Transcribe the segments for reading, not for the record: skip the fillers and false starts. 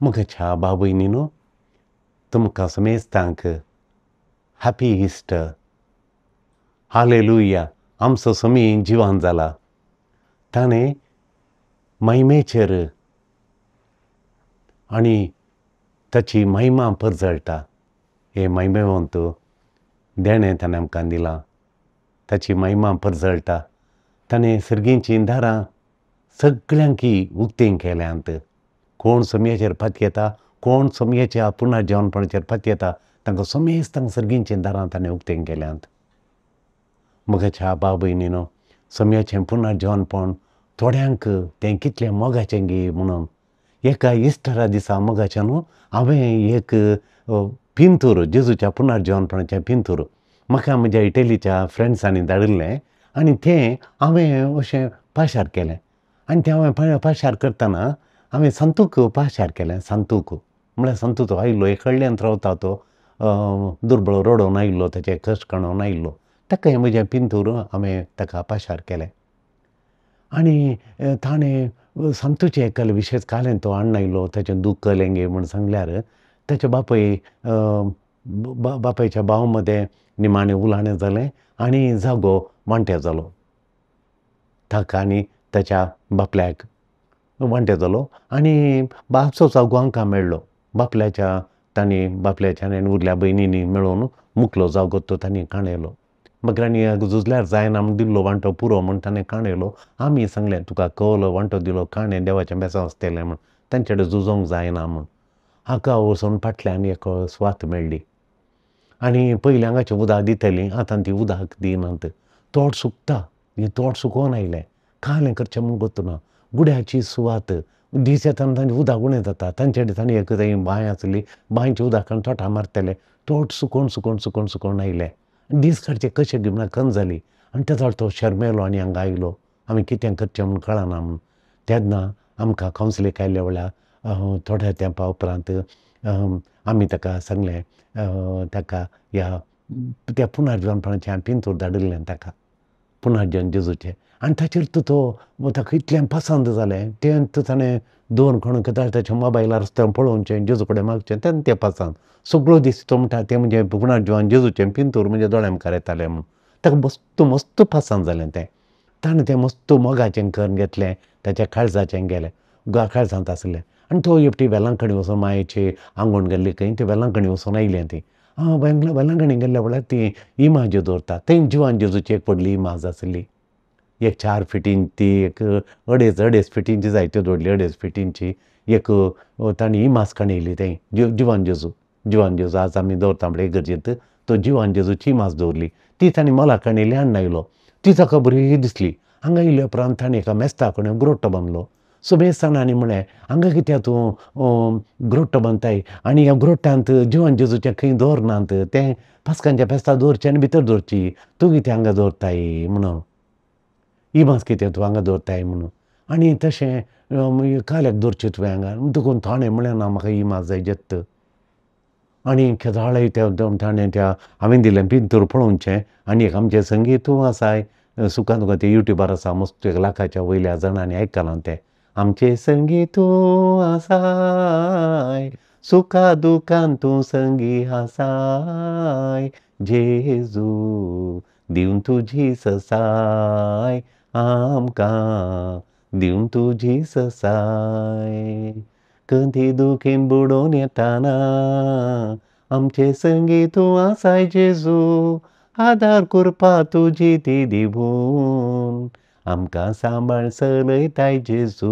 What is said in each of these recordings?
म्हज्या भाव भयणीनो, तुमकां समेस्तांक हॅपी इस्टर. हालेलुया. आमचो समी जिवान जाला, ताणें महिमेचेर आनी ताची महिमा परजळटा. हे महिमेवंत देणें ताणें आमकां दिलां, ताची महिमा परजळटा. ताणें सर्गीचीं दारां सगळ्यांकी उक्तीं केल्यांत. कोण सोमयाचेर पातयेता, कोण सोमयाच्या पुनर्जिवनपणाचेर पातयेता, तांकां समेस्तांक सर्गीचीं दारां ताणें उक्तीं केल्यांत. म्हज्या भाव भयणीनो, सोमयाचें पुनर्जिवनपण थोड्यांक तें कितलें मोगाचें गी म्हणून एका इस्टरा दिसा मोगाचें न्हू, हांवें एक पिंतूर, जेजूच्या पुनर्जिवनपणाचें पिंतूर म्हाका म्हज्या इटलीच्या फ्रेंड्सांनी धाडिल्लें आनी तें हांवें अशें पाशार केलें. आनी तें हांवें पाशार करतना हांवें संतूक पाशार केलें. संतूक म्हळ्यार संतू तो आयिल्लो, एक हळ्ळेंत रावता तो दुर्बळ, रडोन आयिल्लो, ताचे कश्ट काडून आयिल्लो. ताका हें म्हजें पिंतूर हांवें ताका पाशार केलें आनी ताणें संतूचें एकलें विशेश कालें तो हाडून आयलो. ताचें दूख कलें गे म्हूण सांगल्यार ताचे बापूय बापायच्या भाव मदें निमाणें उलाणें जालें आनी जागो वांटे जालो. ताका आनी ताच्या बापल्याक वांटे जालो आनी बापचो जागो हांकां मेळ्ळो. बापल्याच्या तांणी बापल्याच्या आनी उरल्या भयणींनी मेळून मुकलो जागो तो तांणी काणयलो. मागीर आनी झुजल्यार जायना म्हूण दिल्लो वांटो पुरो म्हूण ताणें काणयलो. आमी सांगलें, तुका कवलो वांटो दिलो काणें, देवाचें बेसांव आसतलें म्हूण, तांचे कडेन झुजोंक जायना म्हूण. हाका वचून फाटल्यान एक सुवात मेळ्ळी आनी पयलीं हांगाचें उदक दितलीं, आतां ती उदक दिनात. तोट सुकता, हें तोट सुकोवन आयलें. कालें करचें म्हूण गोत्तुना. गुड्याची सुवात दीस येतना तांचें उदक उणें जाता. तांचे कडेन तांणी एक थंय बांय आसली, बांयचें उदक काडून तोटां मारतले. तोट सुकोवन सुकोवन सुकोवन सुकोवन आयलें. दीस काडचे कशे म्हळ्यार खंत जाली आनी तेजो तो शर्मेलो आनी हांगा आयलो. आमी कितें करचें म्हूण कळना म्हूण. तेन्ना आमकां कावन्सिलीक आयिल्ल्या वेळार थोड्या तेंपा उपरांत आमी ताका सांगलें, ताका ह्या त्या पुनर्जिवनपणाचें पिंतूर धाडिल्लें ताका, पुनर्जिवन जेजूचें. आनी ताचेर तो ताका इतलें पसंद जालें, तें ताणें दोन कोण ताच्या मोबायलार तें पळोवचें, जेजू कडेन मागचें, तेन्ना तें पसंद. सगळो दीस तो म्हणटा तें म्हणजे पुनर्जिवन जेजूचें पिंतूर म्हज्या दोळ्या मुखार येतालें म्हूण. ताका मस्त मस्त पसंद जालें तें. ताणें तें मस्त मोगाचें करून घेतलें, ताच्या काळजाचें गेलें, काळजांत आसलें. आनी तो एकटी वेलांकणी वचून, मायेची आंगवण गेल्ली खंय, ते वेलांकणी वचून आयलें. ती वेलांकणी गेल्ल्या वेळार ती इमाज दवरता, थंय जिवान जेजूची एक व्हडली इमाज आसली, एक 4 फिटींची, ती एक अडेज अडेज फिटींची जायत्यो दवरली, अडेज फिटींची एक तांणी इमाज काणयली थंय. जिवान जेजू, जिवान जेजू आज आमी दवरता म्हळ्यार इगर्जेंत तो जिवान जेजूची इमाज दवरली. ती तांणी मोला काणयली हाडून आयलो. ती ताका बरी दिसली. हांगा येयल्या उपरांत ताणें एका मेस्ता कडेन ग्रोट्टो बांदलो. सो मेस्तान आनी म्हळें, हांगा कित्याक तूं ग्रोट्टो बांदताय आनी ह्या ग्रोट्टांत जिवान जेजूचें खंय दवरनात, तें पास्कांच्या फेस्ता दवरचें आनी भितर दवरची, तूं कितें हांगा दवरताय म्हणून, इमाज कितें तूं हांगा दवरताय म्हणून. आनी तशें काल्याक दवरची तुवें हांगा देखून ताणें म्हळें, ना म्हाका इमाज जाय जत्त. आनी केदाळय ताणें त्या हांवें दिलें पिंतूर पळोवचें. आनी एक आमचें संगीत तूं आसाय सुखान तुका तें युट्यूबार आसा, मस्त एक लाखाच्या वयल्या जाणांनी आयकलां तें. आमचें संगीत तूं आसाय, सुखा दुखान तूं संगी आसाय, जेजू दिवन तुजी ससाय आमकां, दिवन तुजी ससाय. कदी दुखीन बुडोवन येताना आमचें संगी तूं आसाय जेजू, आदार करपा तुजी ती दिवून आमकां सांबाळ चलयताय जेजू,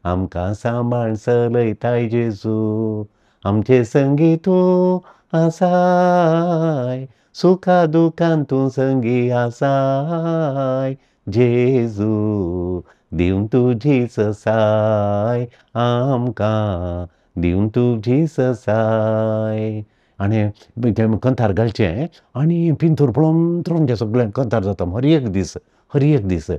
आमकां सांबाळ चलयताय जेजू. आमचें संगी तूं आसाय, सुखा दुखान तूं संगी आसाय, जेजू दिवन तुजी ससाय आमकां, दिवन तुजी ससाय. आनी तें कंतार घालचें आनी पिंतूर पळोवन पळोवन सगळें कंतार जाता. हर एक दीस, हर एक दीस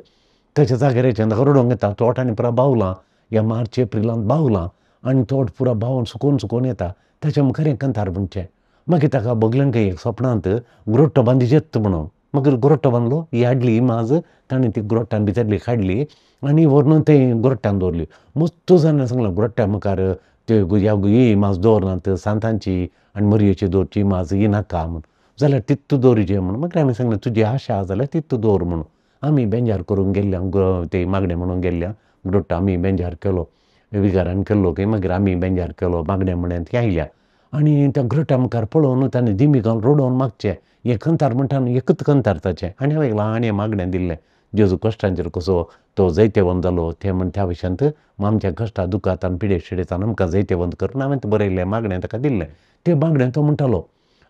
ताच्या जाग्यार येचें ताका रडोवंक येता. तोट आनी पुरा बावलां, ह्या मार्च एप्रिलांत बावलां आनी तोट पुरा बावन सुकोवन सुकोवन येता. ताच्या मुखार हें कंतार म्हणचें. मागीर ताका बगलें एक सपनांत ग्रोट्टो बांदिजेत म्हणून. मागीर ग्रोटो बांदलो, ही हाडली इमाज, ताणें ती ग्रोटान भितरली काडली आनी व्हरून थंय ग्रोटान दवरली. मस्त जाणां सांगलां ग्रोट्या मुखार ते ही इमाज दवरनात, सांतांची आनी मरयेची दवरची इमाज ही नाका म्हूण, जाल्यार तितू दवरिजे म्हूण. मागीर आमी सांगलें तुजी आशा आसा जाल्यार तितू दवर म्हणून. आमी बेंजार करूंक गेल्ल्या, ते मागणें म्हणून गेल्ल्या ग्रोटो आमी बेंजार केलो, विगारान केल्लो खंय. मागीर आमी बेंजार केलो, मागणें म्हणून ती आयल्या आनी त्या ग्रोटा मुखार पळोवन ताणें दिमी घालून रडोवन मागचें हें कंतार म्हणटा न्हू, एकूच कंतार ताचें. आनी हांवें ल्हान हें मागणें दिल्लें, जेजू कश्टांचेर कसो तो जैतेवंत जालो तें म्हण त्या विशयांत आमच्या कश्टा दुखांत पिडे शिडेतान आमकां जैतेवंत करून हांवें बरयल्लें मागणें ताका दिल्लें. तें मागणें तो म्हणटालो.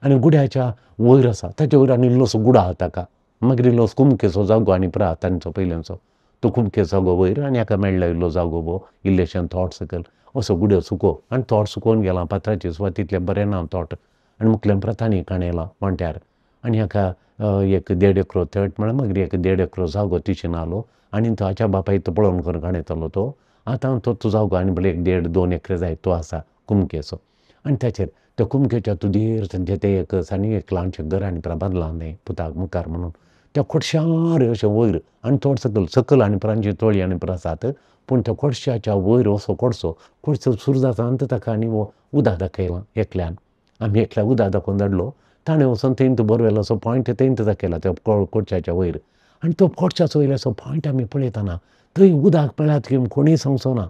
आनी गुड्याच्या वयर आसा ताच्या वयर आनी इल्लोसो गुडो आहा ताका, मागीर इल्लोसो कुमकेचो जागो आनी परा तांचो पयलींचो तो कुमकेचो जागो वयर आनी हाका मेळ्ळो इल्लो जागो बो इल्लेशें थोट सकयल असो गुड्यो सुको आनी थोट सुकोवन गेला फातराची सुवात तितलें बरें ना थोट. आनी मुखल्या प्रतांनी काणयला वांट्यार आनी हाका एक 1.5 एकरो थट म्हळ्यार मागीर एक 1.5 एकरो जागो तिशीन आलो आनी तो हाच्या बापायक तो पळोवन करून काणयतालो तो. आतां तो जागो आनी म्हणल्यार एक 1.5-2 एकरे जायत तो आसा कुमकेचो. आनी ताचेर त्या कुमकेच्या तुदीर तांचें तें एक आनी एक ल्हानशें घर आनी बांदलां तें पुताक मुखार म्हणून त्या खोडशार अशें वयर आनी थोड सकयल सकयल आनी परांची तोळी आनी परां आसात, पूण त्या खोडशाच्या वयर असो कोडसो कोडसो सुरू जाता आनी ताका आनी उदक दाखयलां एकल्यान, आमी एकल्या उदक दाखोवन धाडलो, ताणें वचोन थंय बोरवेल असो पॉयंट थंय दाखयला त्या कोडशाच्या वयर. आनी तो कोडशाचो वयलो असो पॉयंट आमी पळयतना थंय उदक मेळत की कोणूय सांगचो ना,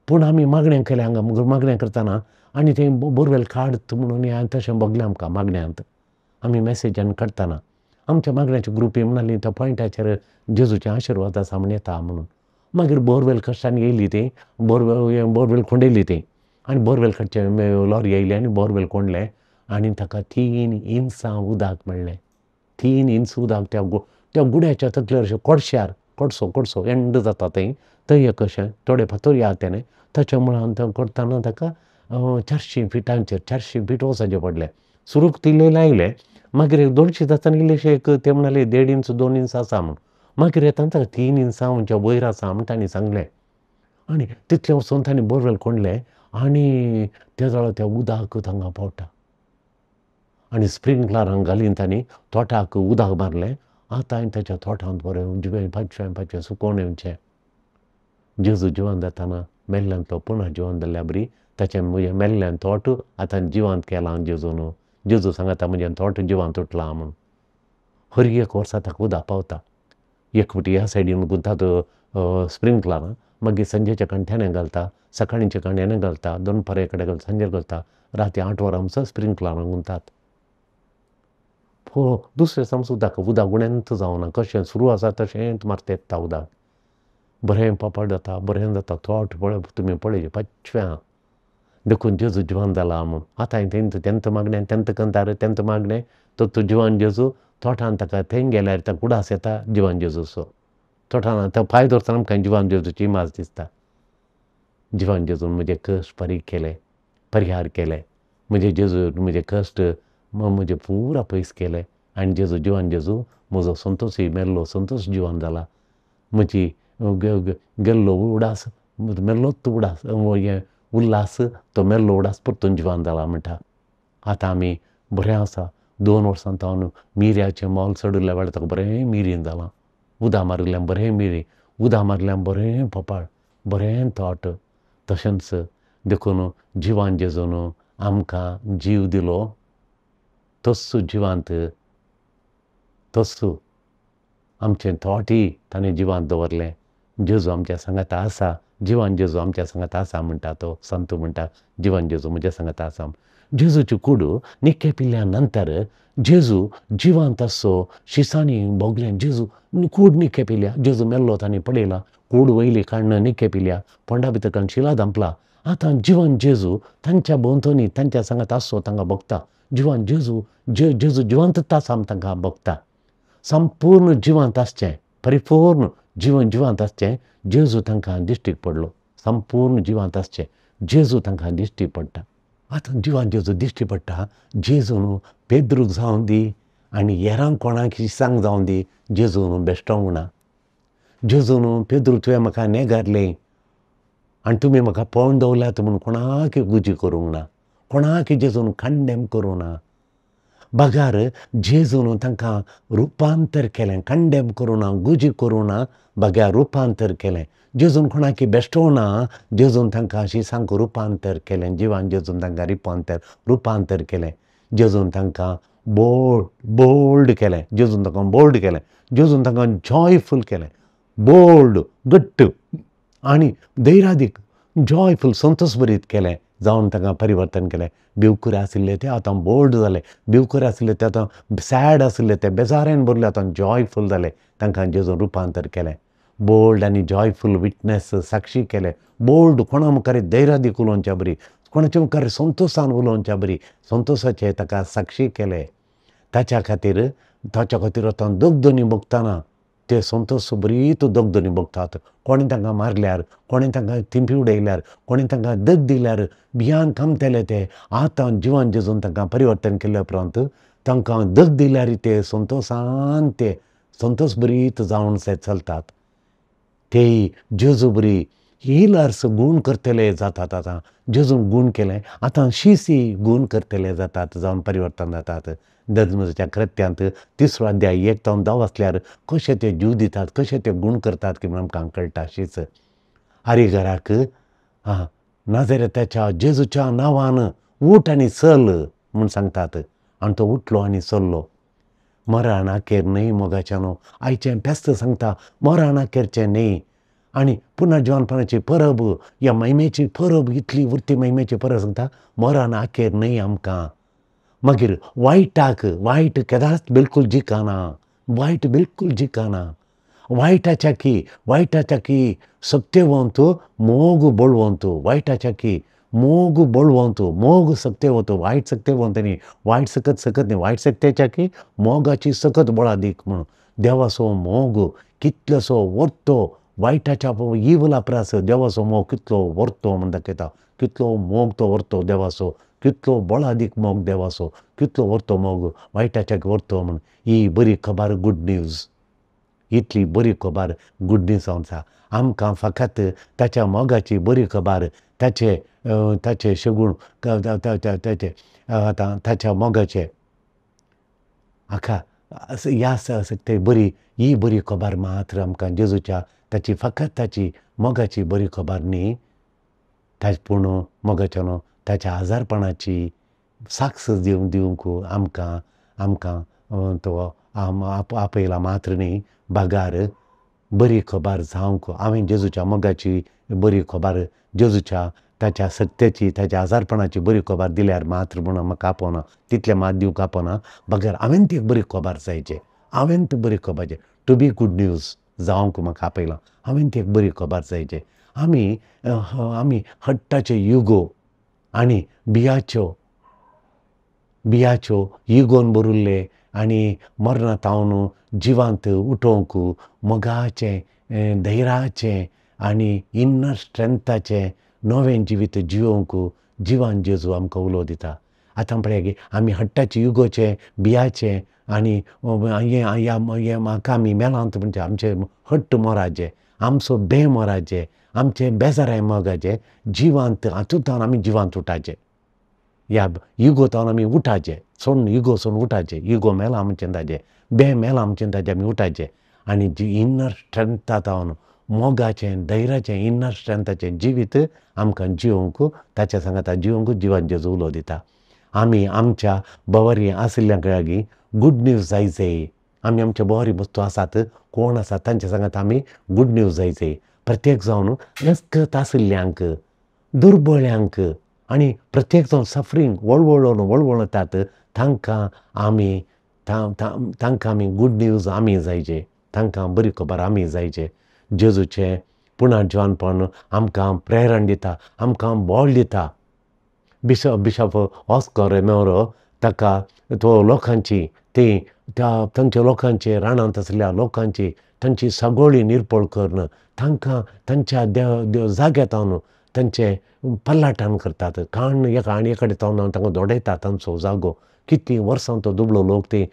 पूण आमी मागणें केलें हांगा मागणें करतना आनी थंय बोरवेल काडत म्हणून तशें भोगलें आमकां मागण्यांत. आमी मॅसेजान काडटना आमच्या मागण्याच्या ग्रुपी म्हणाली त्या पॉयंटाचेर जेजूचे आशिर्वाद आसा म्हण येता म्हणून. मागीर बोरवेल कश्टान येयली ती बोरवेल खोंडयली ती आनी बोरवेल काडचें लॉरी येयली आनी बोरवेल कोंडलें आनी ताका 3 इंचां उदक मेळ्ळें. 3 इंच उदक त्या गुड्याच्या तकलेर अशें कोडश्यार कोडसो कोडसो एंड जाता थंय थंय एक अशें थोडे फातर या तेणें ताच्या मुळान करतना ताका 400 फिटांचेर 400 फीट वचचें पडलें. सुरूक तिलें लायलें, मागीर 200 जातना इल्लेशें एक ते म्हणाले 1.5 इंच 2 इंच आसा म्हूण, मागीर येतना ताका 3 इंचां म्हणच्या वयर आसा म्हूण तांणी सांगलें. आनी तितलें वचून तांणी बोरवेल कोंडलें आनी ते जाल्यार त्या उदक थांगा पावता आनी स्प्रिंकलरां घालीन तांणी तोटाक उदक मारलें. आतां ताच्या तोटांत बरें उजवें पांचवें पांचवें सुकोवन येवचें. जेजू जिवन जातना मेल्ल्यांतलो पुनः जिवन जाल्ल्या बरी ताचें म्हजें मेल्ल्यान तोट आतां जिवांत केलां जेजून, जेजू सांगता म्हजें तोट जिवांत उठलां म्हूण. हर एक वर्सा ताका उदक पावता, एक फावटी ह्या सायडीन गुंतात स्प्रिंकलरां, मागीर सांजेच्या कांठ्याने घालता, सकाळींच्या कांड्याने घालता, दनपारा कडेन घालता, सांजेर घालता, राती 8 वरां आमचो स्प्रिंकलरां गुंतात. हो दुसरें समज उदक उदक उणेंच जावना, कशें सुरू आसा तशेंच मारता येता उदक, बरें पापड जाता, बरें जाता तोट पळय तुमी पळय पांचव्यां. देखून जेजू जिवन जाला म्हूण आतां तेंच तेंच मागणें तेंच कंतार तेंच मागणें तो तूं जिवन जेजू तोटान ताका थंय गेल्यार ताका उडास येता जिवन जेजूचो. तोटान आतां पांय दवरतना आमकां जिवन जेजूची इमाज दिसता. जिवन जेजून म्हजे कश्ट फारीक केले, परिहार केले, म्हजे जेजू म्हजे कश्ट म्हजे पुरा पयस केले आनी जेजू जिवन जेजू म्हजो संतोशूय मेल्लो संतोश जिवन जाला. म्हजी गेल्लो उडास मेल्लोच उडास हें उल्हास तो मेल्लो उडास परतून जिवन जाला म्हणटा. आतां आमी बरें आसा, 2 वर्सां जावन मिऱ्याचें मोल चडिल्ल्या वेळार ताका बरें मिरीन जालां, उदक मारिल्ल्यान बरें मिरी, उदक मारिल्ल्यान बरें पोपाळ, बरें तोट. तशेंच देखून जिवान जेजून आमकां जीव दिलो तस्सू जिवांत तस्सू आमचें तोटय ताणें जिवांत दवरलें. जेजू आमच्या सांगाता आसा, जिवान जेजू आमच्या सांगाता आसा म्हणटा तो संत म्हणटा, जिवान जेजू म्हज्या सांगाता आसा. जेजूची कूड निके पिल्या नंतर जेजू जिवांत आसो शिसांनी भोगलें. जेजू कूड निके पिल्या, जेजू मेल्लो तांणी पळयला, कूड वयली काडून निके पिल्या, पोंडा भितर काडून शिला धांपला. आतां जिवन जेजू तांच्या भोंवतणी तांच्या सांगात आसो तांकां भोगता. जिवन जेजू जेजू जिवंतच आसा तांकां भोगता. संपूर्ण जिवंत आसचें, परिपूर्ण जिवन जिवंत आसचें जेजू तांकां दिश्टीक पडलो. संपूर्ण जिवंत आसचें जेजू तांकां दिश्टी पडटा. आतां जिवान जेजू दिश्टी पडटा. जेजू न्हू पेद्रूक जावं दी आनी हेरांक कोणाक शिसांक जावं दी, जेजू न्हू बेश्टोंक ना. जेजू न्हू पेद्रू तुवें म्हाका नेगारलें आनी तुमी म्हाका पळोवन दवरल्यात म्हूण कोणाक गुजी करूंक ना, कोणाक जेजून कंडेम करूंक ना. बगार जेजून तांकां रुपांतर केलें, कंडेम करूं ना, गुजी करूं ना, बगार रुपांतर केलें. जेजून कोणाकी बेश्टोना, जेजून तांकां अशी सामकें रुपांतर केलें. जिवान जेजून तांकां रुपांतर केलें. जेजून तांकां बोल्ड केलें, जेजून तांकां बोल्ड केलें, जेजून तांकां जॉयफूल केलें. बोल्ड, घट्ट आनी धैर्यादीक, जॉयफूल, संतोश भरीत केलें जावन तांकां परिवर्तन केलें. भिवकुरे आशिल्ले ते आतां बोल्ड जाले, भिवकुरे आशिल्ले ते आतां सॅड आशिल्ले ते बेजारान भरले आतां जॉयफूल जाले. तांकां जेजून रुपांतर केलें. बोल्ड आनी जॉयफूल विटनस, साक्षी केलें. बोल्ड, कोणा मुखार धैर्यादीक उलोवच्या बरी, कोणाच्या मुखार संतोशान उलोवच्या बरी, संतोशाचे ताका साक्षी केले. ताच्या खातीर आतां दगदनी भोगतना ते संतोश बरीत दगदनी भोगतात. कोणें तांकां मारल्यार, कोणें तांकां थिंपी उडयल्यार, कोणें तांकां दग दिल्यार भियान कामतले ते आतां जिवान जेजून तांकां परिवर्तन केले उपरांत तांकां दग दिल्यार ते संतोशान ते संतोश बरीत जावन ते चलतात. ते जेजू बरी हिलर्स गूण करतले जातात. आतां जेजून गूण केलें, आतां शिसी गूण करतले जातात, जावन परिवर्तन जातात. धर्मच्या कृत्यांत 3 अध्याय 1 ते 10 आसल्यार कशे ते जीव दितात, कशे ते गूण करतात की आमकां कळटा. शीच आरिगराक नाजेरेताच्या जेजूच्या नांवान उठ आनी चल म्हूण सांगतात आनी तो उठलो आनी चल्लो. मरण अखेर न्हय मोगाच्यानो, आयचें फेस्त सांगता मरण अखेरचें न्हय. आनी पुनर्जिवनपणाची परब, ह्या महिमेची परब, इतली उरती महिमेची परब सांगता मरण अखेर न्हय आमकां. मागीर वायटाक वायट केदांच बिलकूल जिखना, वायट बिलकूल जिखना. वायटाच्या की सक्तेवंत मोग बळवंत, वायटाच्या की मोग बळवंत, मोग सक्तेवंत, वायट सक्तेवंत न्ही, वायट सकत सकत न्ही, वायट सक्तेच्या की मोगाची सकत बळादीक म्हणून देवाचो मोग कितलोसो व्हरतो वायटाच्या इवला परस देवाचो मोग कितलो व्हरतो म्हूण दाखयता. कितलो मोग तो व्हरतो देवाचो, कितलो बळादीक मोग देवाचो, कितलो व्हरतो मोग वायटाच्या व्हरतो म्हूण. ही बरी खबर, गुड न्यूज, इतली बरी खबर गुड न्यूज जावन आसा. आमकां फकत ताच्या मोगाची बरी खबर, ताचे ताचे शगूण, ताचे आतां ताच्या मोगाचे हाका ह्या ते बरी ही बरी खबर मात्र आमकां जेजूच्या ताची फकत ताची मोगाची बरी खबर न्ही, ताचे पूण मोगाच्या न्हू ताच्या आजारपणाची साक्ष दिवंक आमकां आमकां तो आपयला मात्र न्ही, बगार बरी खबर जावंक हांवें जेजूच्या मोगाची बरी खबर, जेजूच्या ताच्या सक्तेची ताच्या आजारपणाची बरी खबर दिल्यार मात्र म्हूण म्हाका आपोवना, तितलें मात दिवंक आपोवना, बगर हांवें ती बरी खबर जायचे, हांवें ती बरी खबर जाय, टू बी गुड न्यूज जावंक म्हाका आपयलां, हांवें ती एक बरी खबर जायचे. आमी आमी हट्टाचे युगो आनी बियाच्यो युगोन भरिल्ले आनी मरणां तावन जिवांत उठोवंक मोगाचें, धैर्याचें आनी इनर स्ट्रेंथाचें नवें जिवीत जिवोवंक जिवान जेजू आमकां उलो दिता. आतां पळया की आमी हट्टाचे युगोचे बियाचे आनी हें म्हाका आमी मेलांत म्हणजे आमचे हट्ट मोराचे, आमचो बे मोराचे, आमचे बेजाराय मोगाचे जिवांत हातूंत आमी जिवांत उठाचे, ह्या युगो तावन आमी उठाचे, सोडून युगो सोडून उठाचे, युगो मेला आमी चिंताचे, बे मेला आमी चिंताचे, आमी उठाचे आनी जी इनर स्ट्रेंथा तावन मोगाचें, धैर्याचें, इनर स्ट्रेंथाचें जिवीत आमकां जिवोवंक ताच्या सांगाता जिवोवंक जिवान जेजू उलो दिता. आमी आमच्या बवरी आशिल्ल्या लागीं गुड न्यूज जायचे, आमी आमच्या बरी वस्तू आसात कोण आसात तांच्या सांगात आमी गुड न्यूज जायचे. प्रत्येक जावन रस्कत आशिल्ल्यांक, दुर्बळ्यांक आनी प्रत्येक जावन सफरींग वळवळून वळवळतात तांकां आमी तांकां आमी गुड न्यूज आमी जायचे, तांकां बरी खबर आमी जायचे. जेजूचें पुनर्जिवनपण आमकां प्रेरण दिता, आमकां बळ दिता. बिशप ऑस्कर रोमेरो ताका तो लोकांची ती त्या तांच्या लोकांचे रानांत आशिल्ल्या लोकांची तांची सगळी निर्पळ करून तांकां तांच्या जाग्यार तावन तांचें पल्लाटान करतात, काण एका आनी एकडे तावन तांकां दोडयतात तांचो जागो. कितलीं वर्सां तो दुबळो लोक ती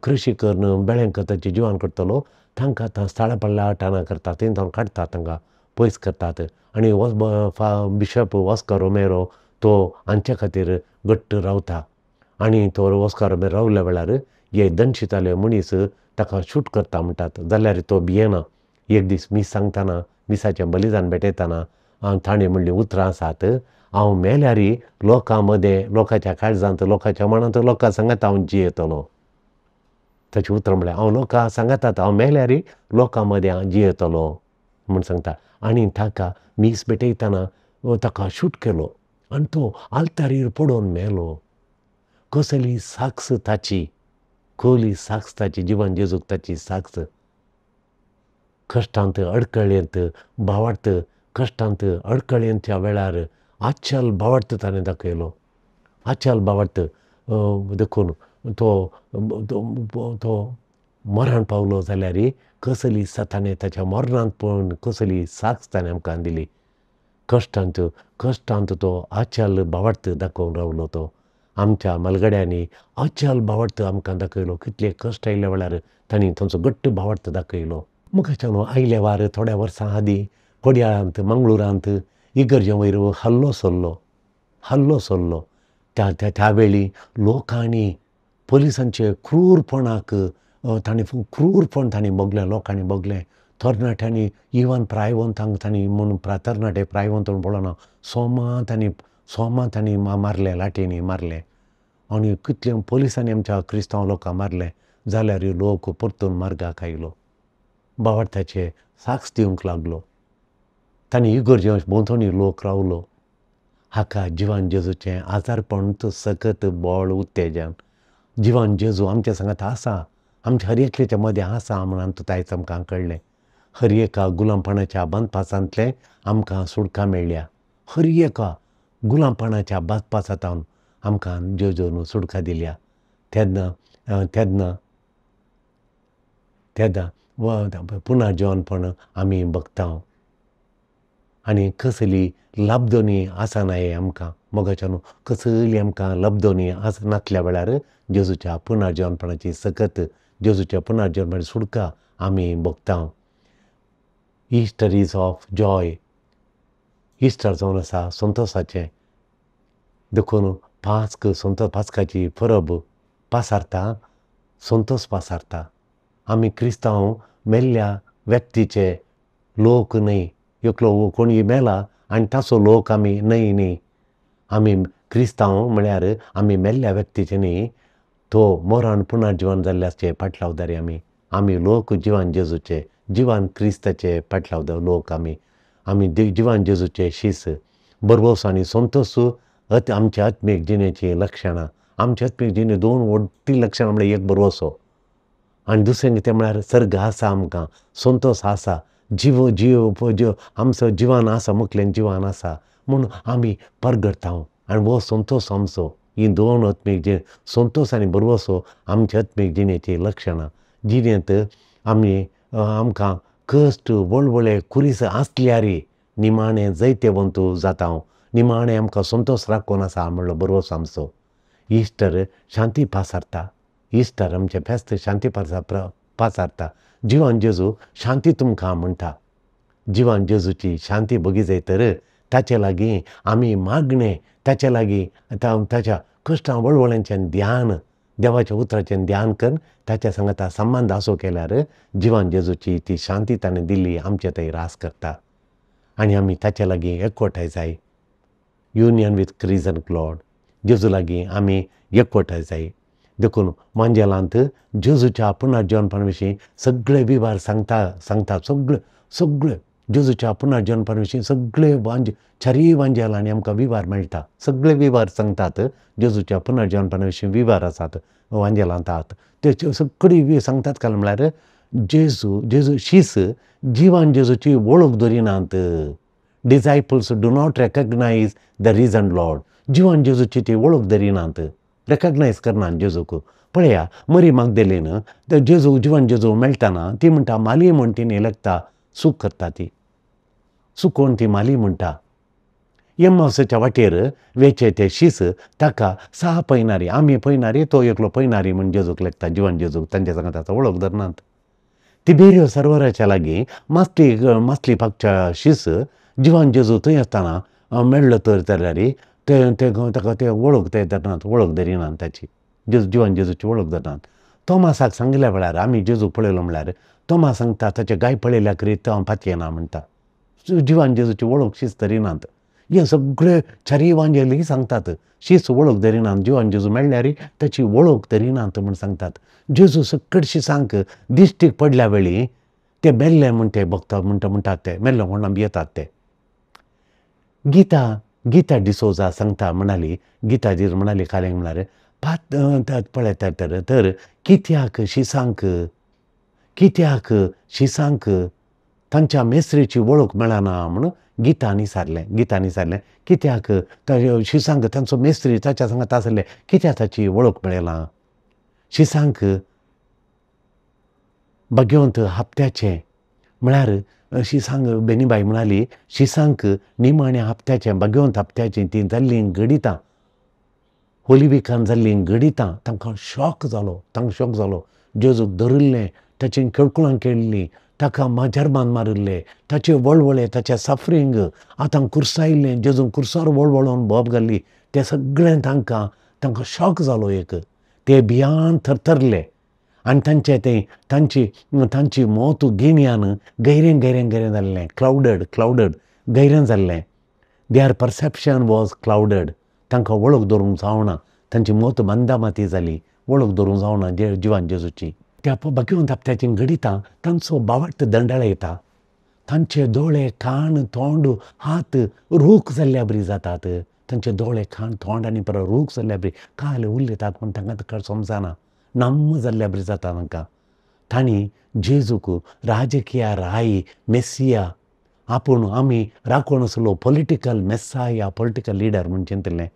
कृशी करून बेळें तांचें जिवन करतलो, तांकां आतां स्थळां पल्लाटानां करतात, थंय तावन काडटात, तांकां पयस करतात. आनी बिशप ऑस्कर रोमेरो तो हांचे खातीर घट्ट रावता आनी तो ओस्कार रावल्या वेळार हे दंशिताले मनीस ताका शूट करता म्हणटात, जाल्यार तो भियेना. एक दीस मीस सांगतना, मिसाचें बलिदान भेटयतना ताणें म्हणलीं उतरां आसात, हांव मेल्यार लोकां मदें, लोकांच्या काळजांत, लोकांच्या मनांत, लोकां सांगात हांव जियेतलो. ताचीं उतरां म्हळ्यार हांव लोकां सांगातात हांव मेल्यार लोकां मदें हांव जियेतलो म्हूण सांगता. आनी ताका मीस भेटयतना ताका शूट केलो आनी तो आल्तारीर पडून मेलो. कसली साक्ष ताची, कसली साक्ष ताची, जिवन जेजूक ताची साक्ष. कश्टांत अडकळेंत भावार्थ, कश्टांत अडकळेंतच्या वेळार आचल भावार्थ ताणें दाखयलो, आचल भावार्थ. देखून तो तो मरण पावलो जाल्यार कसली ताणें ताच्या मरणांत पळोवन कसली साक्ष ताणें आमकां दिली. कश्टांत कश्टांत तो आचल भावार्थ दाखोवन रावलो. तो आमच्या म्हालगड्यांनी अचल भावार्थ आमकां दाखयलो. कितले कश्ट आयल्या वेळार तांणी तांचो घट्ट भावार्थ दाखयलो. मुखाच्यान आयले वार थोड्या वर्सां आदीं कोडयाळांत, मंगळुरांत इगर्जे वयर हल्लो सरलो, हल्लो सरलो. त्या त्या वेळी लोकांनी पोलिसांचे क्रूरपणाक तांणी क्रूरपण तांणी भोगलें, लोकांनी भोगलें. तरणाट्यांनी इवन प्रायवंतांक तांणी म्हूण तरणाटे प्रायवंत म्हूण पळोवना, सोमा तांणी, सोमा तांणी मारलें, लाठींनी मारलें. आनी कितले पोलिसांनी आमच्या क्रिस्तांव लोकांक मारलें, जाल्यार लोक परतून मार्गाक आयलो, भावार्थाचे साक्ष दिवंक लागलो. तांणी इगर्जे भोंवतणी लोक रावलो. हाका जिवन जेजूचें आजारपण सकत बळ उत्तेजन. जिवन जेजू आमच्या सांगात आसा, आमच्या हर एकल्याच्या मदें आसा म्हणून आयज आमकां कळ्ळें. हर एका गुलामपणाच्या बांदपासांतलें आमकां सुटका मेळ्ळ्या. हर एका गुलामपणाच्या बांदपासांतल्यान आमकां जेजून सुटका दिल्या. तेन्ना तेन्ना तेन्ना पुनर्जिवनपण आमी भोगता आनी कसली लाबदोनी आसना हें आमकां मोगाच्यान, कसली आमकां लब्दोनी आसनातल्या वेळार जेजूच्या पुनर्जिवनपणाची सकत, जेजूच्या पुनर्जिवनपणाची सुटका आमी भोगता. Easter is of joy. Easter जावन आसा संतोसाचें. देखून पास्क, संतोस, पास्काची परब पासारता, संतोस पासारता. आमी क्रिस्तांव मेल्ल्या व्यक्तीचे लोक न्हय, एकलो कोणी मेला आनी ताचो लोक आमी न्हय न्ही. आमी क्रिस्तांव म्हळ्यार आमी मेल्ल्या व्यक्तीचे न्ही, तो मरण पुनर्जिवन जाल्ल्याचे पाटलावदारी आमी. आमी लोक जिवन जेजूचे, जिवन क्रिस्ताचे पाटलावदार लोक आमी. आमी जिवन जेजूचे शीस. बरवस आनी संतोस आमच्या आत्मीक जिणेचीं लक्षणां. आमच्या आत्मीक जिणे दोन व्हडलीं लक्षणां म्हळ्यार एक बरवसो आनी दुसरें कितें म्हळ्यार सर्ग आसा आमकां, संतोस आसा, जीव जीव जीव आमचो जिवन आसा, मुखल्यान जिवन आसा म्हूण आमी परगटता आनी हो संतोस आमचो. ही दोन आत्मीक जिणे, संतोस आनी बरवसो आमच्या आत्मीक जिणेचीं लक्षणां. जिणेंत आमी आमकां कश्ट वळवळे कुरीस आसल्यार निमाणें जैतेवंत जाता, निमाणें आमकां संतोस राखून आसा म्हणलो बरवसो आमचो. इस्टर शांती पासारता, इस्टर आमचें फेस्त शांती पासारता. जिवन जेजू शांती तुमकां म्हणटा. जिवन जेजूची शांती भोगी जाय तर ताचे लागीं आमी मागणें, ताचे लागीं ताच्या कश्टां वळवळ्यांचें ध्यान, देवाच्या उतराचें ध्यान करून ताच्या सांगाता संबंद असो केल्यार जिवन जेजूची ती शांती ताणें दिल्ली आमचे थंय रास करता आनी आमी ताचे लागीं एकवटाय जाय. युनियन विथ क्रिजन लॉर्ड, जेजू लागीं आमी एकवटाय जाय. देखून मांजेलांत जेजूच्या पुनर्जिवनपणा विशीं सगळे विवार सांगता, सांगता सगळे सगळे जेजूच्या पुनर्जिवनपणा विशीं सगळे चारीय वांजेलांनी आमकां विवार मेळटा. सगळे विवार सांगतात जेजूच्या पुनर्जिवनपणा विशीं विवार आसात वांजेलांत आहात ते सगळी सांगतात. कारण म्हळ्यार जेजू जेजू शीस जिवन जेजूची वळख दवरिनात. Disciples do not recognise the risen Lord. जिवन जेजूची ती वळख दवरिनात, रेकग्नायज करनात जेजूक. पळया मरी मागदेलीन जेजू जिवन जेजू मेळटना ती म्हणटा माली म्हण तिणें लेखता, चूक करता ती, चुकोवन ती माली म्हणटा. एम्मावसाच्या वाटेर वेचे ते शीस ताका सहा पयनारी, आमी पयनारी, तो एकलो पयनारी म्हण जेजूक लेखता. जिवन जेजूक तांच्या सांगाता वळख धरनात. तिबेरियो सरोवराच्या लागीं मासली मासली पाकच्या शीस जिवन जेजू थंय आसतना मेळ्ळो तर जाल्यार ते ताका ते वळख ते धरनात, वळख धरिनात ताची, जिवान जेजूची वळख धरनात. तोमासाक सांगल्या वेळार आमी जेजूक पळयलो म्हळ्यार तोमास सांगता ताचे गाय पळयल्या करीत हांव पातयेना म्हणटा. जिवान जेजूची वळख शीस धरिनात. हे सगळे चारीय वांजेली सांगतात शीस वळख धरिनात, जिवान जेजू मेळ्ळ्यार ताची वळख धरिनात म्हूण सांगतात. जेजू सकट शिसांक दिश्टीक पडल्या वेळी ते मेल्ले म्हूण ते भोगता म्हणटा म्हणटात, ते मेल्ले म्हूण भियेतात ते. गीता गीता डिसोजा सांगता म्हणाली, गीता जी म्हणाली कालेंग म्हळ्यार पात पळयता तर कित्याक शिसांक, कित्याक शिसांक तांच्या मेस्त्रीची वळख मेळना म्हूण गीतांनी सारलें, गीतांनी सारलें कित्याक शिसांक तांचो मेस्त्री ताच्या सांगात आसले कित्याक ताची वळख मेळना. शिसांक भाग्यवंत हप्त्याचें म्हळ्यार शिसांक बेनीबाई म्हणाली शिसांक निमाण्या हप्त्याचें भाग्यवंत हप्त्याचीं तीं जाल्लीं घडितां, होली विकान जाल्लीं घडितां तांकां शॉक जालो, तांकां शॉक जालो. जेजूक धरिल्लें, ताचीं खेळकुळां केल्लीं, ताका जर्मान मारिल्ले, ताचे वळवळे, ताचें सफरींग, आतां कुर्सायिल्लें, जेजून कुर्सार वळवळोवन बोब घाल्ली, तें सगळें तांकां तांकां शॉक जालो एक. ते भियान थरथरले आनी तांचे तें तांची तांची मोत गिन्यान गैरें गैरें गैरें जाल्लें, क्लावडड क्लावडड गैरें जाल्लें. There perception was clouded. तांकां वळख दवरूंक जावना, तांची मोत मंदामती जाली, वळख दवरूंक जावना जिवान जेजूची. त्या भाग्यवंत हप्त्याचीं घडितां तांचो बावट दंडळयता, तांचे दोळे कान तोंड हात रूख जाल्ल्या बरी जातात, तांचे दोळे कान तोंड आनी परत रूख जाल्ल्या बरी काल उलयतात पूण तांकां ताका समजना, नम्म जाल्ल्या बरी जाता तांकां. तांणी जेजूक राजकीय राय मेसिया आपूण आमी राखून आसलो पॉलिटिकल मेसाया, पॉलिटिकल लिडर म्हूण चिंतलें,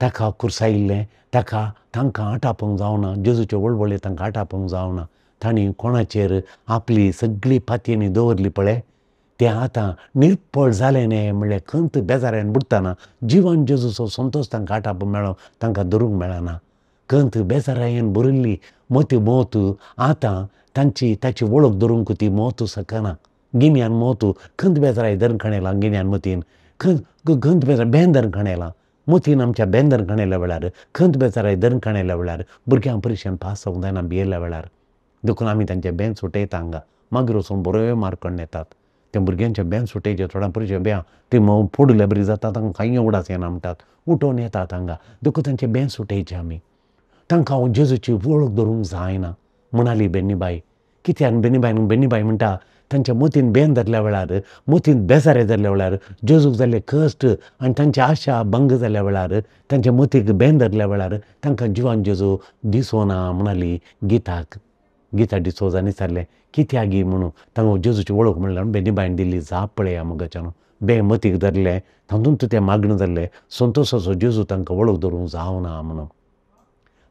ताका कुर्सायिल्लें, ताका तांकां आटापूंक जावना, जेजूचे वळवळे तांकां आटापूंक जावना. तांणी कोणाचेर आपली सगळी पातयेनी दवरली पळय तें आतां निर्पळ जालें न्ही म्हणल्यार खंत बेजारान बुडटना जिवन जेजूचो संतोश तांकां आटापूंक मेळो, तांकां धरूंक मेळना. खंत बेजारायेन भरिल्ली मोती मोत आतां तांची ताची वळख धरूंक ती मोत शकना. गिन्यान मोत खंत बेजाराय धरून येयला, गिन्यान मतीन खंत खंत बेजार बेन धरून येयला, मोतीन आमच्या बेन धरून येयल्या वेळार खंत बेजाराय धरून येयल्या वेळार भुरग्यांक परिक्षेन पास जावंक जायना भियेल्ल्या वेळार, देखून आमी तांचे बेन सुटयता हांगा, मागीर वचून बऱ्यो मार्क येतात. त्या भुरग्यांचे बेन सुटयचे थोड्या परिक्षा बें ती फोडल्या बरी जाता, तांकां कांय उडास येना म्हणटात, उठोवन येतात हांगा, देखून तांचे बेन सुटयचे आमी. तांकां जेजूची वळख धरूंक जायना म्हणाली बेनीबाई. कित्याक बेनीबाई बेनीबाई म्हणटा तांच्या मोतीन बेन धरल्या वेळार, मोतीन बेजारे धरल्या वेळार, जेजूक जाल्ले कश्ट आनी तांची आशा भंग जाल्ल्या वेळार, तांच्या मोतीक बेन धरल्या वेळार तांकां जिवान जेजू दिसोना म्हणाली गीताक. गीता डिसोजान विचारलें कित्याक गी म्हणून तांकां जेजूची वळख म्हणल्यार बेनीबायन दिल्ली जाप पळया मुगाच्यान बे मतीक धरलें, तातूंत तें मागणें जाल्लें संतोशाचो जेजू तांकां वळख धरूंक जावना म्हणून.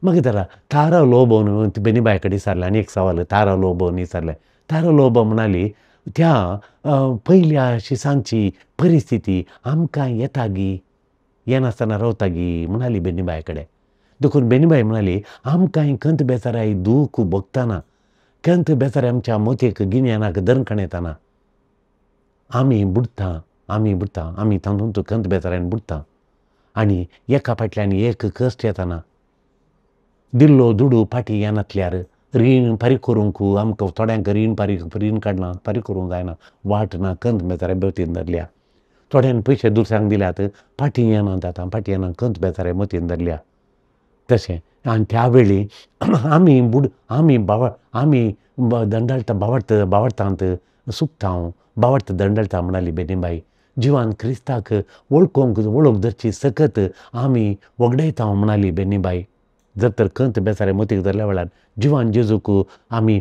मागीर तारा तारा लोबोन बेनीबाय कडेन विचारलें आनी एक सवाल तारा लोबोन विचारलें. तारा लोबो म्हणाली त्या पयल्या शिसांची परिस्थिती आमकां येता गी, येनासतना रावता गी म्हणाली बेनीबाय कडेन. देखून बेनीबाय म्हणाली आमकां खंत बेजाराय दूख भोगतना, खंत बेजाराय आमच्या मोतयेक गिन्यानाक दणकण येताना आमी बुडटा, आमी बुडटा, आमी तातूंत खंत बेजारायन बुडटा आनी एका फाटल्यान एक कश्ट येताना दिल्लो दुडू फाटीं येनातल्यार रीण फारीक करूंक आमकां थोड्यांक रीण फारीक रीण काडलां फारीक करूंक जायना, वाट ना, खंत बेजाराय मतीन धरल्या, थोड्यांनी पयशे दुसऱ्यांक दिल्यात फाटीं येनात, आतां फाटीं येना, खंत बेजाराय मतीन धरल्या. तशें आनी त्या वेळी आमी बुड आमी बाव आमी दंडळटा बावडत बावडटांत सुकता हांव बावडत दंडळटा म्हणाली बेनीबाई. जिवान क्रिस्ताक वळखूंक वळख धरची सकत आमी वगडायता म्हणाली बेनीबाई. जर तर खंत बेजारे मतीक धरल्या वेळार जिवान जेजूक आमी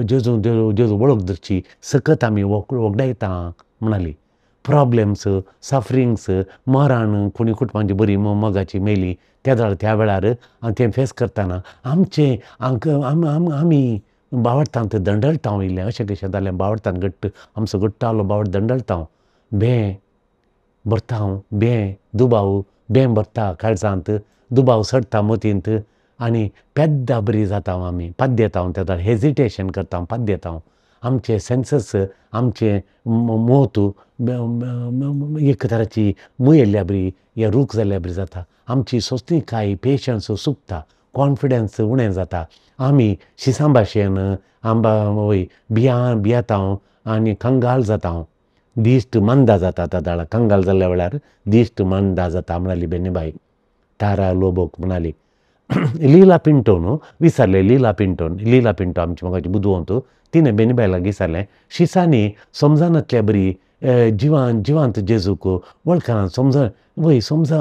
जेजू जेजू वळख धरची सकत आमी वगडायता म्हणाली. प्रॉब्लेम्स सफरिंग्स मरण कोणी कुटुंबाची बरी मोगाची मेली त्या वेळार त्या वेळार तें फेस करतना आमचें आमी बावडटांत दंडळटा इल्लें अशें कशें जालें बावडटांत घट्ट आमचो घट्ट आहलो बावड दंडळटा बें भरता हांव बें दुबाव बें भरता काळजांत दुबाव चडटा मतींत आनी पेद्दा बरी जाता आमी पाद्येता हांव त्या हेजिटेशन करता पाद्येता हांव आमचे सेन्सस आमचें मोत एक तराची मुयेल्ल्या बरी हे रूख जाल्ल्या बरी जाता, आमची सोंसणीकाय पेशन्स सुकता, कॉन्फिडन्स उणें जाता, आमी शिसां भाशेन आंबा वय भियेता आनी कंगाल जाता, दिश्ट मंदा जाता. तादाळा कंगाल जाल्ल्या वेळार दिश्ट मंदा जाता म्हणाली बेनीबाई तारा लोबोक म्हणाली. लीला पिंटोन विचारलें, लीला पिंटोन, लीला पिंटो आमची म्हाका बुदवंत, तिणें बेनीबाई लागीं विचारलें, शिसांनी समजनातल्या बरी जिवान जिवांत जेजूक वळखना समज वय समज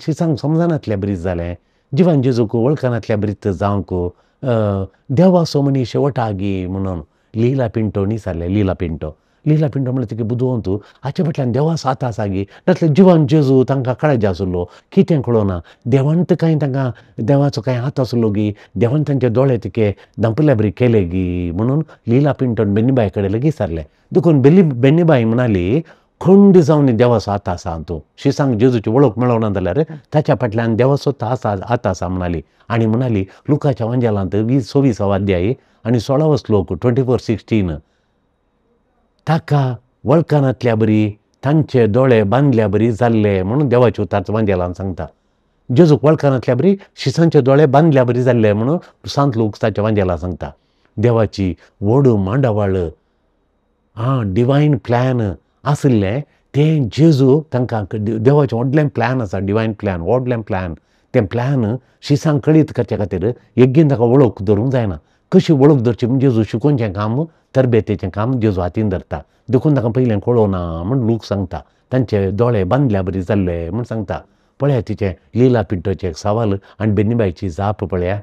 शिसांक समजनातल्या बरी जालें, जिवान जेजूक वळखनातल्या बरीच जावंक देवाचो मनीस शेवटागी म्हणून लीला पिंटोन विचारलें. लीला पिंटो, लीला पिंटो म्हणल्यार तिका बुदवंत, हाचे फाटल्यान देवाचो हात आसा गी, नासल्यार जिवान जेजू तांकां काळजी आसलो कितें कळना, देवान तर कांय तांकां देवाचो कांय हात आसलो गी, देवान तांचे दोळे तिके धांपिल्ल्या बरी केले गी म्हणून लीला पिंटोन बेनीबाई कडेन लेगीत विचारलें. देखून बेनीबाई म्हणाली खंड जावन देवाचो हात आसा, तूं शिसांक जेजूची वळख मेळना जाल्यार ताच्या फाटल्यान देवाचो हात आसा म्हणाली. आनी म्हणाली लुकाच्या वांजेलांत 24 अध्याय आनी 16 श्लोक 24:16 ताका वळखनातल्या बरी तांचे दोळे बांदल्या बरी जाल्ले म्हणून देवाचे उतार वांजेलान सांगता. जेजूक वळखनातल्या बरी शिसांचे दोळे बांदल्या बरी जाल्ले म्हणून सांत लूक ताच्या वांजेलान सांगता. देवाची व्हड मांडावळ डिवायन प्लॅन आशिल्लें तें जेजू तांकां देवाचें व्हडलें प्लॅन आसा, डिवायन प्लॅन, व्हडलें प्लॅन, तें प्लॅन शिसांक कळीत करचे खातीर यज्ञ ताका वळख धरूंक जायना. कशी वळख धरची म्हण जेजू शिकोवचें काम, तरबेतेचें काम जेजू हातीन धरता. देखून ताका पयलें कळोना म्हण लूक सांगता, तांचे दोळे बांदल्या बरी जाल्ले म्हण सांगता. पळया तिचें लीला पिंटोचें एक सवाल आनी बेनीबायची जाप पळया.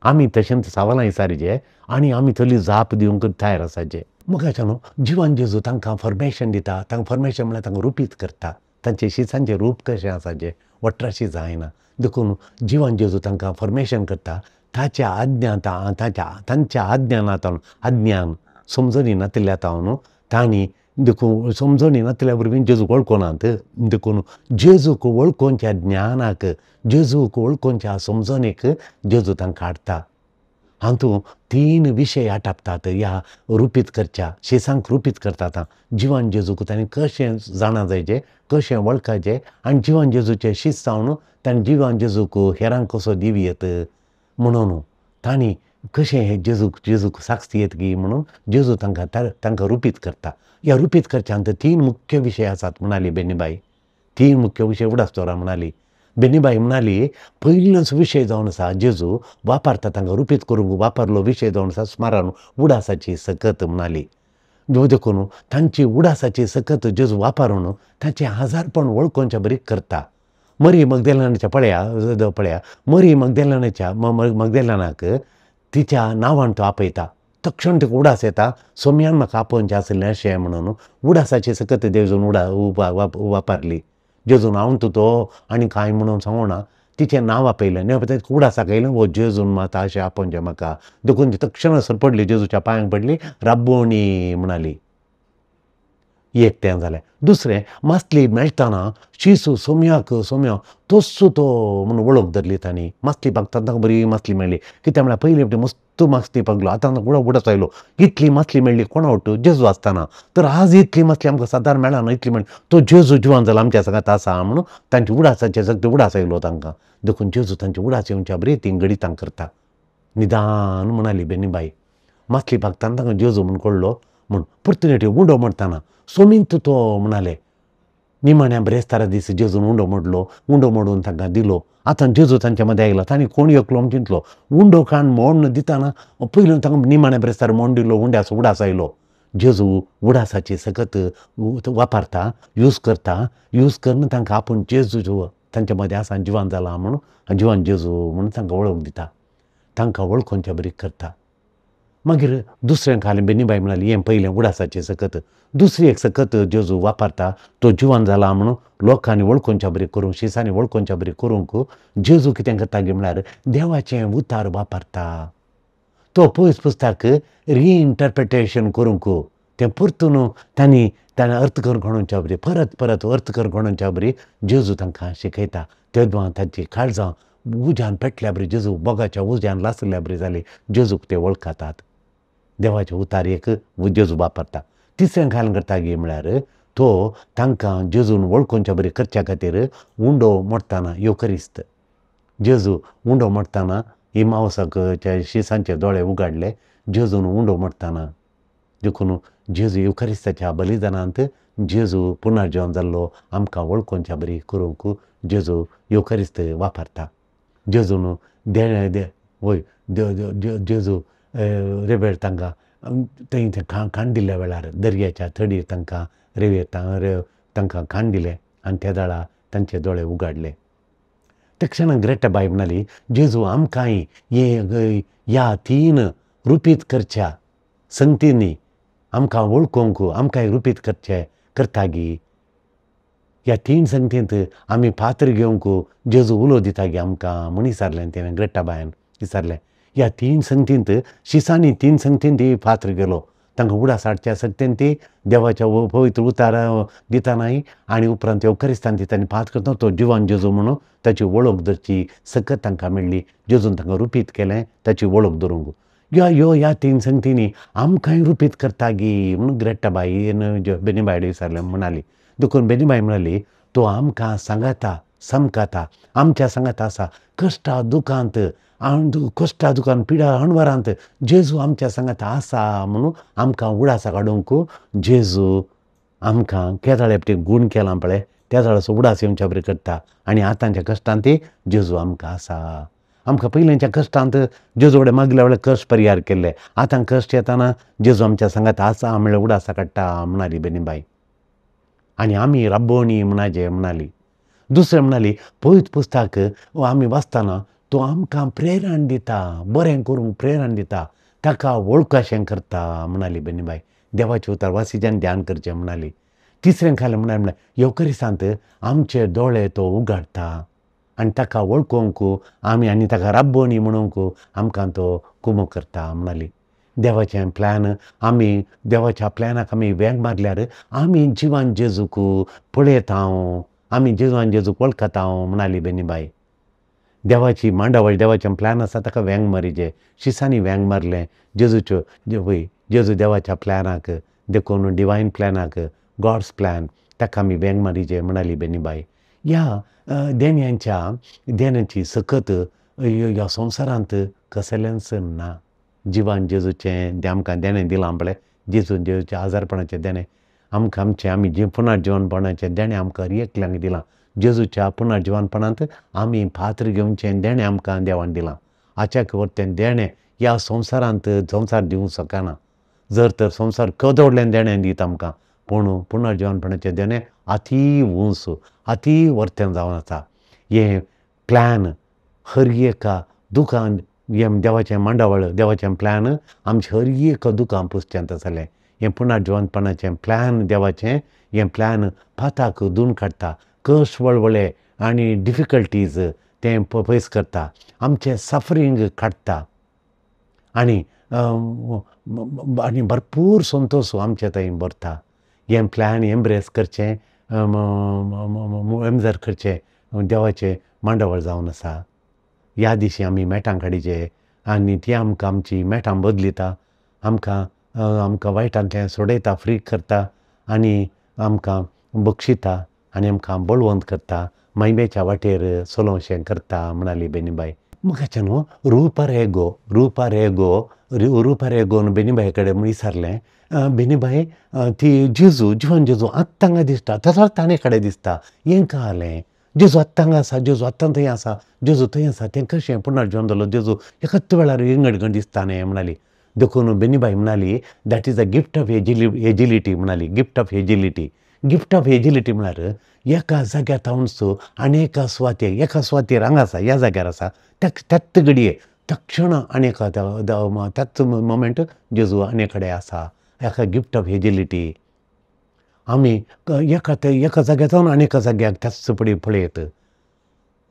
आमी तशेंच सवालां विचारीचे आनी आमी थोडी जाप दिवंक तयार आसाचे. मोगाच्या न्हू जिवान जेजू तांकां फॉर्मेशन दिता, तांकां फॉर्मेशन म्हळ्यार तांकां रुपीत करता, तांचे शिसांचें रूप कशें आसाचें वट्राशी जायना. देखून जिवान जेजू तांकां फॉर्मेशन करता, ताच्या आज्ञा ताच्या तांच्या अज्ञानांत अज्ञान समजणी नातिल्ल्या तावन तांणी देखून समजणी नातिल्ल्या वरवीं जेजूक वळखनात. देखून जेजूक वळखोवच्या ज्ञानाक, जेजूक वळखोवच्या समजणेक जेजू तांकां हाडटा. हातूंत 3 विशय आटापतात ह्या रुपीत करच्या शिसांक रुपीत करतात. जिवान जेजूक तांणी कशें जाणा जायचें, कशें वळखाचें आनी जिवान जेजूचें शीस जावन तांणी जिवान जेजूक हेरांक कसो दिवयेत म्हणून तांणी कशें हें जेजूक जेजूक साक्ष दियत गी म्हणून जेजू तांकां तांकां रुपीत करता. ह्या रुपीत करच्यांत 3 मुख्य विशय आसात म्हणाली बेनीबाई. 3 मुख्य विशय उडास दवरा म्हणाली बेनीबाई. म्हणाली पयलोच विशय जावन आसा जेजू वापरता तांकां रुपीत करूंक वापरलो विशय जावन आसा स्मारण उडासाची सकत म्हणाली. देखून तांची उडासाची सकत जेजू वापरून तांचें हजारपण वळखोवच्या बरी करता. मरी मगदेलानाच्या पळया पळया मरी मगदेलानाच्या मगदेलानाक तिच्या नांवान तो आपयता. तक्षण तिका उडास येता, सोम्यान म्हाका आपोवचें आशिल्लें अशें म्हणून उडासाची सकत जेजून उडा वापरली. जेजून हांव तूं तो आनी कांय म्हणून सांगना, तिचें नांव आपयलें न्ही उडासाक येयलें हो जेजून माता अशें आपोवचें म्हाका. देखून ती तक्षण सर पडली, जेजूच्या पांयांक पडली, राब्बोणी म्हणाली. एक तें जालें. दुसरें मासली मेळटना शिसू सोम्याक सोम्या तोच तो म्हणून वळख धरली तांणी. मासली पागता तांकां बरी मासली मेळ्ळी, कित्याक म्हळ्यार पयलीं फावटी मस्त मासली पागलो, आतां उडास आयलो, इतली मासली मेळ्ळी कोणा वट जेजू आसतना, तर आज इतली मासली आमकां सादारण मेळना, इतली मेळ्ळी तो जेजू जिवान जाला आमच्या सांगात आसा म्हणून तांची उडासाचे सगळे उडास आयलो तांकां. देखून जेजू तांची उडास येवच्या बरी ती गणितां करता. निदान म्हणाली बेनीबाई. मासली पागताना तांकां जेजू म्हूण कळ्ळो म्हूण परतून उंडो मोडटना सोमींत तो म्हणाले. निमाण्या ब्रेस्तारा दीस जेजून उंडो मोडलो, उंडो मोडून तांकां दिलो. आतां जेजू तांच्या मदें आयलो, तांणी कोण एकलो म्हण चिंतलो, उंडो काण मोडून दितना पयलीं तांकां निमाण्या ब्रेस्तार मोडून दिलो, उंड्याचो उडास आयलो. जेजू उडासाची सकत वापरता, यूज करता, यूज करून तांकां आपूण जेजू तांच्या मदें आसा जिवान जाला म्हणून जिवान जेजू म्हणून तांकां वळख दिता, तांकां वळखोवच्या बरी करता. मागीर दुसरें खालें बेनीबाई म्हणाली हें पयलें उडासाचें सकत. दुसरी एक सकत जेजू वापरता तो जिवान जाला म्हणून लोकांनी वळखोवच्या बरी करूंक, शिसांनी वळखोवच्या बरी करूंक जेजू कितें करता गी म्हळ्यार देवाचें उतार वापरता. तो पयस पुस्तक रिइंटरप्रिटेशन करूंक तें परतून तांणी ताणें अर्थ करून म्हणोवच्या बरी परत परत अर्थ करून म्हणोवच्या बरी जेजू तांकां शिकयता. तेदवां तांची काळजां उज्यान पेटल्या बरी, जेजू बोगाच्या उज्यान लासल्या बरी जाली, जेजूक ते वळखतात. देवाचे उतार एक जेजू वापरता. तिसरें घालून करता गी म्हळ्यार तो तांकां जेजून वळखुच्या बरी करच्या खातीर उंडो मोडटाना येवकरिस्त जेजू उंडो मोडटाना इमावसाक शिसांचे दोळे उगाडले जेजून उंडो मोडटाना. देखून जेजू येवकरिस्ताच्या बलिदानांत जेजू पुनर्जीवन जाल्लो आमकां वळखुच्या बरी करूंक जेजू येवकरिस्त वापरता. जेजून वय जेजू रेवेर तांकां थंय खाण दिल्ल्या वेळार दर्याच्या तडीर तांकां रेवेर तांकां खाण दिलें आनी त्या वेळार तांचे दोळे उगाडले. तक्षणा ग्रेटाबाय म्हणाली जेजू आमकांय ह्या तीन रुपीत करच्या संगतींनी आमकां वळखूंक आमकांय रुपीत करचे करता गी. ह्या तीन संगतींत आमी पात्र घेवंक जेजू उलो दिता गी आमकां म्हूण विचारलें तेणें ग्रेटाबायन विचारलें. ह्या तीन संगतींत शिसांनी तीन संगतींत पात्र गेलो तांकां उडास हाडच्या संगतीन ती देवाच्या पवित्र उतार दितानाय आनी उपरांत येवकरिस्तान दितानी पात करता तो जिवान जेजू म्हणून ताची वळख धरची सकत तांकां मेळ्ळी. जेजून तांकां रुपीत केलें ताची वळख धरूंक. ह्या ह्यो ह्या तीन संगतींनी आमकांय रुपीत करता गी म्हणून ग्रेटाबायन बेनीबाय विचारलें म्हणाली. देखून बेनीबाय म्हणाली तो आमकां सांगाता समकाता आमच्या सांगाता आसा कश्टा दुखांत कश्टा दुखान पिडा अणवरांत जेजू आमच्या सांगाता आसा म्हणून आमकां उडासा काडूंक जेजू आमकां केदाळे एकटी गूण केलां पळय त्या वेळाचो उडास येवच्या बरी करता आनी आतांच्या कश्टांत जेजू आमकां आसा. आमकां पयलींच्या कश्टांत जेजू कडेन मागल्या वेळार कश्ट परिहार केल्ले, आतां कश्ट येताना जेजू आमच्या सांगाता आसा म्हळ्यार उडासा काडटा म्हणाली बेनीबाय. आनी आमी राबोणी म्हणाजे म्हणाली. दुसरें म्हणाली पवित्र पुस्तक आमी वाचतना तो आमकां प्रेरण दिता, बरें करूंक प्रेरण दिता, ताका वळखाशें करता म्हणाली बेनीबाय. देवाचें उतर वाचिचें ध्यान करचें म्हणाली. तिसरें खालें म्हळ्यार म्हळ्यार येवकरिस्तांत आमचे दोळे तो उगाडटा आनी ताका वळखूंक आमी आनी ताका राबोणी म्हणूंक आमकां तो कुमक करता म्हणाली. देवाचें प्लॅन आमी देवाच्या प्लॅनाक आमी वेंग मारल्यार आमी जिवान जेजूक पळयता, आमी जिवान जेजूक वळखता म्हणाली बेनीबाय. देवाची मांडावळ देवाचें प्लॅन आसा ताका वेंग मारिजे. शिसांनी वेंग मारलें जेजूच्यो वय जेजू देवाच्या प्लॅनाक देखून डिवायन प्लॅनाक गॉड्स प्लॅन ताका आमी वेंग मारिजे म्हणाली बेनीबाय. ह्या देण्यांच्या देण्याची सकत ह्या संवसारांत कसलेंच ना. जिवान जेजूचें आमकां देणें दिलां पळय जेजून जेजूचें आजारपणाचें देणें आमकां आमचें आमी जी पुनर्जिवनपणाचें देणें आमकां एकल्यांक दिलां. जेजूच्या पुनर्जिवनपणांत आमी पात्र घेवचें देणें आमकां देवान दिलां. हाच्या वरतें देणें ह्या संवसारांत संवसार दिवंक शकना. जर तर संवसार केदो व्हडलें देणें दिता आमकां पूण पुनर्जिवनपणाचें देणें अती उंच अती वर्तें जावन आसा. हें प्लॅन हर एका दुकान हें देवाचें मांडावळ देवाचें प्लॅन आमचें हर एका दुकान पुसचें आसलें. हें पुनर्जिवनपणाचें प्लॅन देवाचें हें प्लॅन पाताक धुवन काडटा, कश्ट वळवळे आनी डिफिकल्टीज तें पयस करता, आमचें सफरींग काडटा आनी आनी भरपूर संतोश आमचे थंय भरता. हें प्लॅन एम्ब्रेस करचें एमजर करचें देवाचें मांडावळ जावन आसा. ह्या दिशी आमी मेटां काडिचे आनी ती आमकां आमची मेटां बदलिता, आमकां आमकां वायटांतल्यान सोडयता, फ्री करता आनी आमकां बक्षिता आनी आमकां बळवंत करता, मायमेच्या वाटेर चलोवशें करता म्हणाली बेनीबाय. म्हाका न्हू रुपरेगो रुपरेगो रुपरेगोन बेनीबाय कडेन विचारलें बेनीबाय ती जेजू जिवन जेजू आत्तां हांगा दिसता तसोच ताणे कडेन दिसता हें कळ्ळें जेजू आत्तां हांगा आसा जेजू आत्तां थंय आसा जेजू थंय आसा तें कशें पुनर्जिवन जालो जेजू एकाच वेळार विंगड विंगड दिसता न्ही म्हणाली. देखून बेनीबाय म्हणाली that is a gift of agility म्हणाली. Gift of agility gift of agility म्हळ्यार एका जाग्यार थावन आनी एका सुवातेर एका सुवातेर हांगा आसा ह्या जाग्यार आसा त्याच घडये तक्षण आनी एका त्याच मोमेंट जेजू आनी कडेन आसा. एका गिफ्ट ऑफ एजिलिटी आमी एका एका जाग्यार जावन आनी एका जाग्यार त्याच पडी पळयत.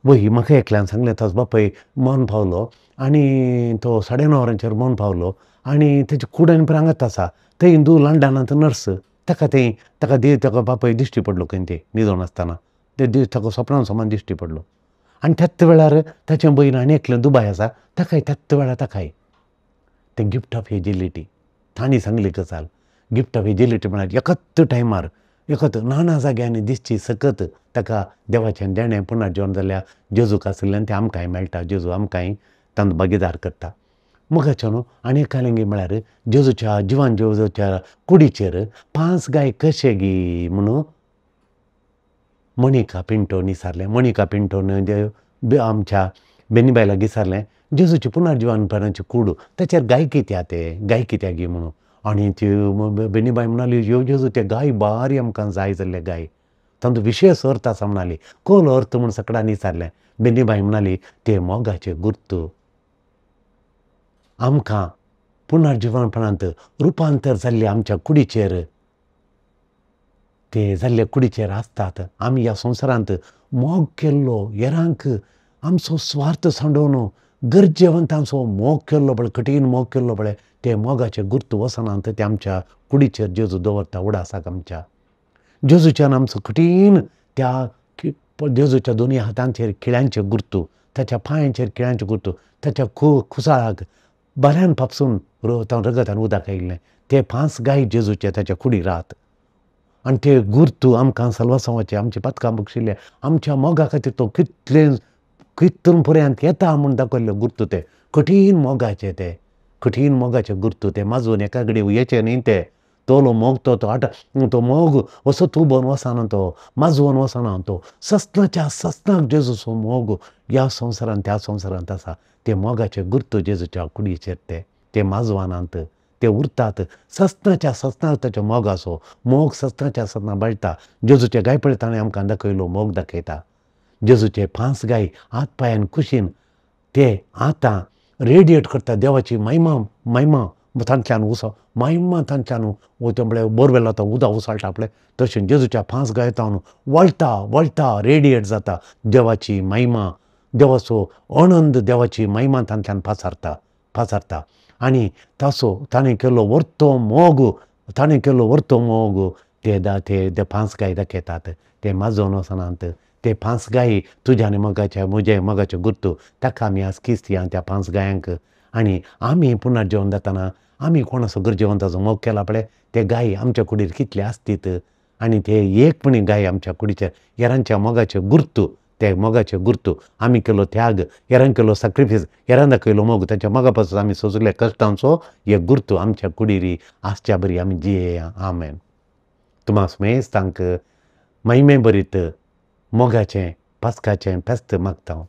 वय म्हाका एकल्यान सांगलें ताजो बापूय मरण पावलो आनी तो 9:30 वरांचेर मरण पावलो आनी तेजी कूड आनी हांगाच आसा. थंय हिंदू लंडनांत नर्स ताका थंय ताका ताका बापूय दिश्टी पडलो खंय ते न्हिदोन आसतना ते ताका सपनान समान दिश्टी पडलो आनी त्याच वेळार ताचें भयण आनी एकलें दुबाय आसा ताकाय त्याच वेळार ताकाय तें गिफ्ट ऑफ एजिलिटी तांणी सांगली गजाल. गिफ्ट ऑफ एजिलिटी म्हळ्यार एकाच टायमार एकत नाना जाग्यांनी दिसची सकत ताका देवाचें देणें पुनर्जीवन जाल्यार जेजूक आशिल्ल्यान तें आमकांय मेळटा. जेजू आमकांय तांचो भागीदार करता. मोगाचें न्हू आनी एक कालेंगी म्हळ्यार जेजूच्या जिवान जेजूच्या कुडीचेर 5 गाय कशे गी म्हणून मोनिका पिंटोन विचारलें. मोनिका पिंटोन आमच्या बेनीबाय लागीं विचारलें, जेजूची पुनर्जीवनपणाची कूड ताचेर गाय कित्या ते गाय कित्या गी म्हणून. आनी ती बेनीबाय म्हणाली, ह्यो जेजू ते गाय बारी आमकां जाय जाल्ले गाय, तांचो विशेश अर्थ आसा म्हणाली. कोलो अर्थ म्हूण सकडान विचारलें. बेनीबाय म्हणाली, ते मोगाचे गुर्त आमकां पुनर्जीवनपणांत रुपांतर जाल्ले आमच्या कुडीचेर ते जाल्ले कुडीचेर आसतात. आमी ह्या संवसारांत मोग केल्लो हेरांक आमचो स्वार्थ सांडोवन गरजेवंतांचो मोग केल्लो पळय, कठीण मोग केल्लो पळय, ते मोगाचे गुर्त वचनात ते आमच्या कुडीचेर जेजू दवरता उडासाक आमच्या. जेजूच्यान आमचो कठीण त्या जेजूच्या दोनूय हातांचेर खिळ्यांचे गुर्तू, ताच्या पांयांचेर खिळ्यांचे गुर्तू, ताच्या खुसाळाक बऱ्यान पापसून रगतान उदक आयिल्लें ते 5 गाय जेजूचे ताच्या कुडी रात. आनी ते गुर्तू आमकां सल्वासांवाचे आमचे पातकां बक्षिल्ले आमच्या मोगा खातीर तो कितले कितून पर्यंत येता म्हूण दाखयल्ले गुर्तू ते कठीण मोगाचे, ते कठीण मोगाचे गुर्तू ते माजून एका कडेन येचे न्ही ते तोलो मोग तो तो आट तो मोग असो तुबोन वचना, तो माजवोन वचना, तो ससनाच्या ससनाक जेजूचो मोग ह्या संवसारांत त्या संवसारांत आसा. ते मोगाचे गुर्तू जेजूच्या कुडीचेर ते ते माजवानांत ते उरतात ससनाच्या ससनाक. ताच्या मोगाचो मोग ससनाच्या ससना बळटा. जेजूचे गाय पळय ताणें आमकां दाखयलो मोग दाखयता. जेजूचे 5 गाय हात पांयान कुशीन ते आतां रेडिएट करता देवाची महिमा, महिमा तांच्यान उसो महिमा तांच्यान म्हळ्यार बोरवेल आतां उदक उसळटा पळय तशें जेजूच्या 5 गाय तावन वळटा वळटा रेडिएट जाता देवाची महिमा, देवाचो आनंद, देवाची महिमा तांच्यान पासारता पासारता. आनी ताचो ताणें केल्लो वर्तो मोग, ताणें केल्लो वर्तो मोग ते ते 5 गाय दाखयतात. ते माजोवन वचनात ते 5 गाय तुज्या आनी मोगाच्या म्हज्या मोगाचे गुर्तू ताका आमी आज किस्तियां त्या 5 गायांक. आनी आमी पुनर्जीवन जातना आमी कोणाचो गरजेवंताचो मोग केला पळय ते गाय आमच्या कुडीर कितले आसतीत आनी ते एकपणी गाय आमच्या कुडीचेर हेरांच्या मोगाचे गुर्तू, ते मोगाचे गुर्तू आमी केलो त्याग, हेरांक केलो सॅक्रिफायस, हेरान दाखयलो मोग, ताच्या मोगा पासून आमी सोंसले कश्टांचो एक गुर्तू आमच्या कुडीर आसच्या बरी आमी जियेया. आमेन. तुमा सुमेस्तांक महिमे बरीत मोगाचें पास्काचें फेस्त मागता.